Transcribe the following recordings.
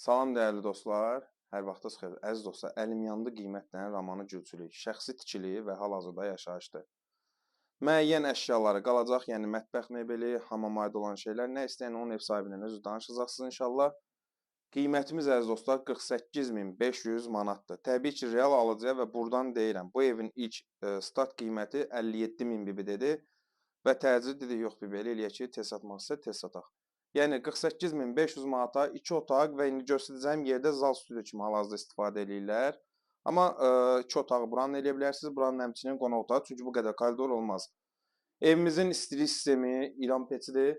Salam dəyərli dostlar, hər vaxtınız xeyir. Əziz dostlar, əlim yandı qiymətlə romanı Gülçülük, şəxsi tikili və hal-hazırda yaşayışdır. Müəyyən əşyaları qalacaq, yəni mətbəx mebeli, hamama aid olan şeylər, nə istəyən onun ev sahibindən özü danışacaqsınız inşallah. Qiymətimiz əziz dostlar 48.500 manatdır. Təbii ki, real alıcıya və buradan deyirəm, bu evin ilk start qiyməti 57.000 bibi dedi və təcil dedi, yox bibi, elə eləyək ki, tez satmaq istə, tez sataq. Yəni 48.500 manata 2 otaq və indi göstərəcəyim yerdə zal studiyo kimi hal-hazırda istifadə eləyirlər. Amma 2 otağı buranın eləyə bilərsiniz, buranın həmçinin qonaq otağı, çünki bu qədər koridor olmaz. Evimizin istilik sistemi İran peçidir.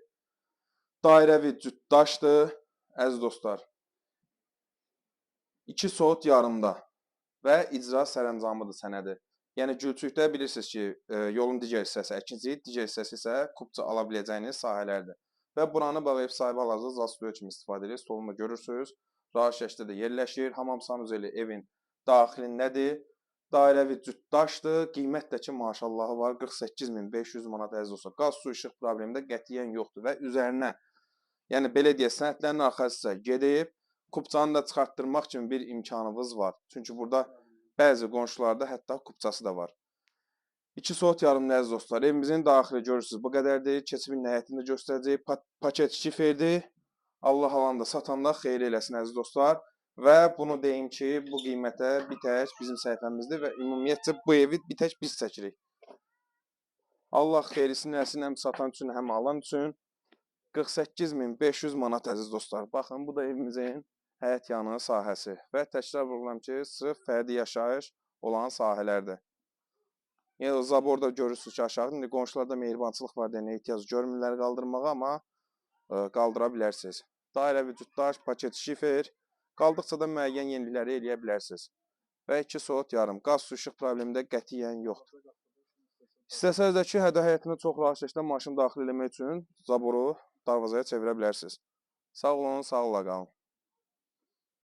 Dairəvi cütdaşdır, əziz dostlar. 2 sot yarımda və icra sərəncamıdır sənədi. Yəni Gülçükdə bilirsiniz ki, yolun digər hissəsi əkinçi, digər hissəsi isə kupça ala biləcəyiniz sahələrdir. Və buranı bax ev sahibi hal-hazırda zal studiyo kimi istifadə edir. Solunda görürsünüz. Rahat şəkildə də yerləşir. Hamam sanuzeli evin daxilindədir. Dairəvi cütdaşdır. Qiymət də ki, maşallahı var. 48.500 manat əziz dostlar. Qaz, su, işıq problemi də qətiyyən yoxdur və üzərinə, yəni belə deyək, sənədlərin arxasıca gedib kupçanı da çıxartdırmaq kimi bir imkanınız var. Çünki burada bəzi qonşularda hətta kupçası da var. 2 sot yarım əziz dostlar. Evimizin daxili görürsünüz bu qədərdir. Keçib indi həyətini göstərəcək. Paket şiferdir. Allah alanda satanda xeyir eləsin əziz dostlar. Və bunu deyim ki, bu qiymətə bir tək bizim səhifəmizdir və ümumiyyətcə bu evi bir tək biz çəkirik. Allah xeyirlisini eləsin həm satan üçün, həm alan üçün. 48.500 manat əziz dostlar. Baxın, bu da evimizin həyət yanı sahəsi. Və təkrar vururam ki, sırf fərdi yaşayış olan sahələrdir. Yəni zaborda görürsünüz ki, aşağı. İndi qonşularda mehribançılıq var deyənə ehtiyac görmürlər qaldırmağa, amma qaldıra bilərsiniz. Dairəvi cütdaş, paket şifer. Qaldıqca da müəyyən yenilikləri eləyə bilərsiniz. Və 2 sot yarım. Qaz, su, işıq problemi də qətiyyən yoxdur. İstəsəniz də ki, həyətinə çox rahat şəkildə maşın daxil eləmək üçün zaboru darvazaya çevirə bilərsiniz. Sağ olun, sağlıqla qalın.